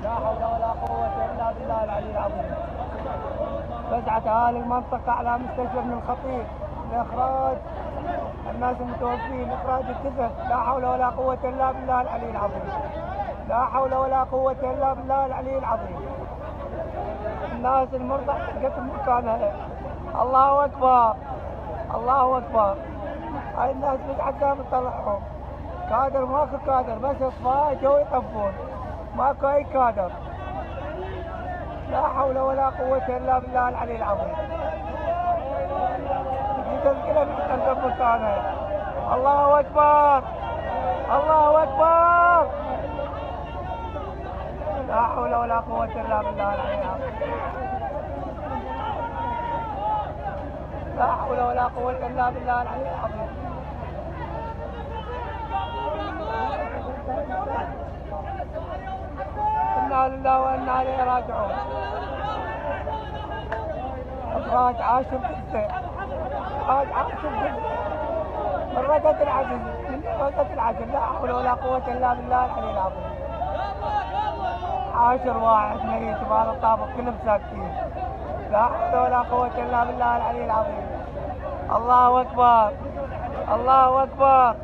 لا حول ولا قوة إلا بالله العلي العظيم. فزعت أهالي المنطقة على مستشفى ابن الخطيب لإخراج الناس المتوفين، إخراج الجثث. لا حول ولا قوة إلا بالله العلي العظيم. لا حول ولا قوة إلا بالله العلي العظيم. الناس المرضى حقت مكانها. الله أكبر الله أكبر. هاي الناس بتعقب تطلعهم. كادر ماكو كادر، بس اطفاء جو يطفون، ماكو اي كادر. لا حول ولا قوة الا بالله العلي العظيم. تذكره بتقدم مكانه. الله اكبر الله اكبر. لا حول ولا قوة الا بالله العلي العظيم. لا حول ولا قوة الا بالله العلي العظيم. إنا لله وإنا إليه راجعون. إخراج عاشر جثة، إخراج عاشر جثة من رقة العجل، من رقة العجل. لا حول ولا قوة إلا بالله العلي العظيم. 10 واحد ميت بهذا الطابق كلهم ساكتين. لا حول ولا قوة إلا بالله العلي العظيم. الله أكبر الله أكبر.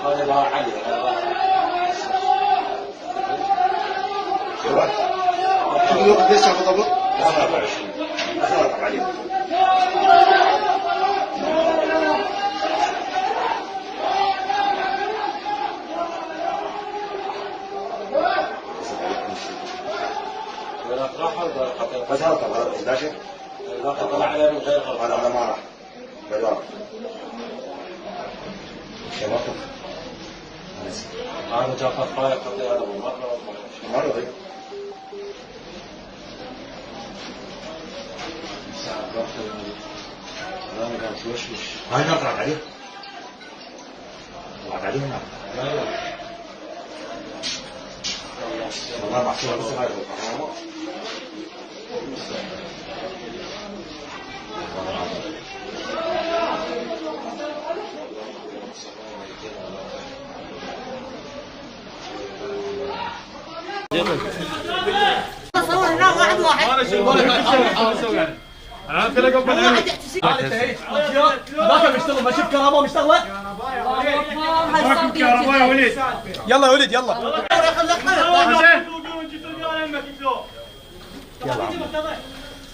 هذا بقى علي شنو الوقت ليش بالضبط؟ 24 أثرت عليه. بس هذا طلع 11 لا طلع عليه من غير غلط. هذا ما راح بدار شباب هذا جعفر فايق قضي هذا مرة غير ساعة ضغط هذا كان توشوش. هاي نطلع عليه طلعت عليه هنا والله محسوبة بس هاي صور هنا واحد انا كده قبل هذاك بيشتغل ماشي بكهرباء مشتغله. راكب كهرباء يا وليد. يلا يا وليد يلا.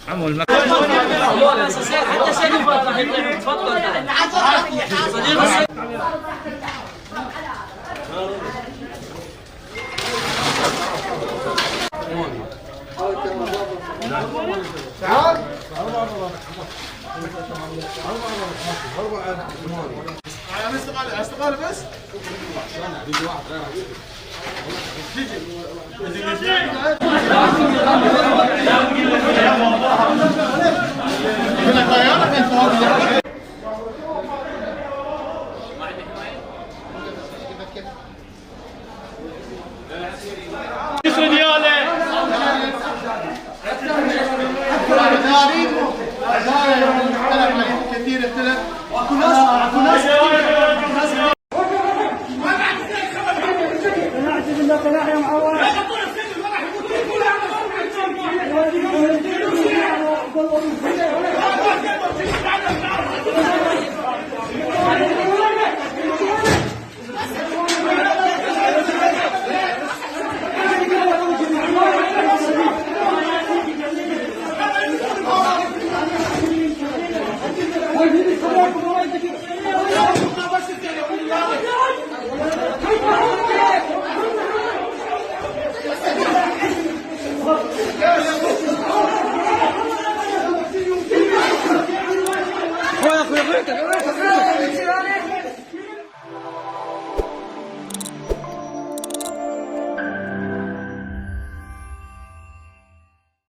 عمو المكان حتى سليم تفضل تعال استقال بس بيجي واحد كثير اختلف واكو ناس يا معوض Yeah.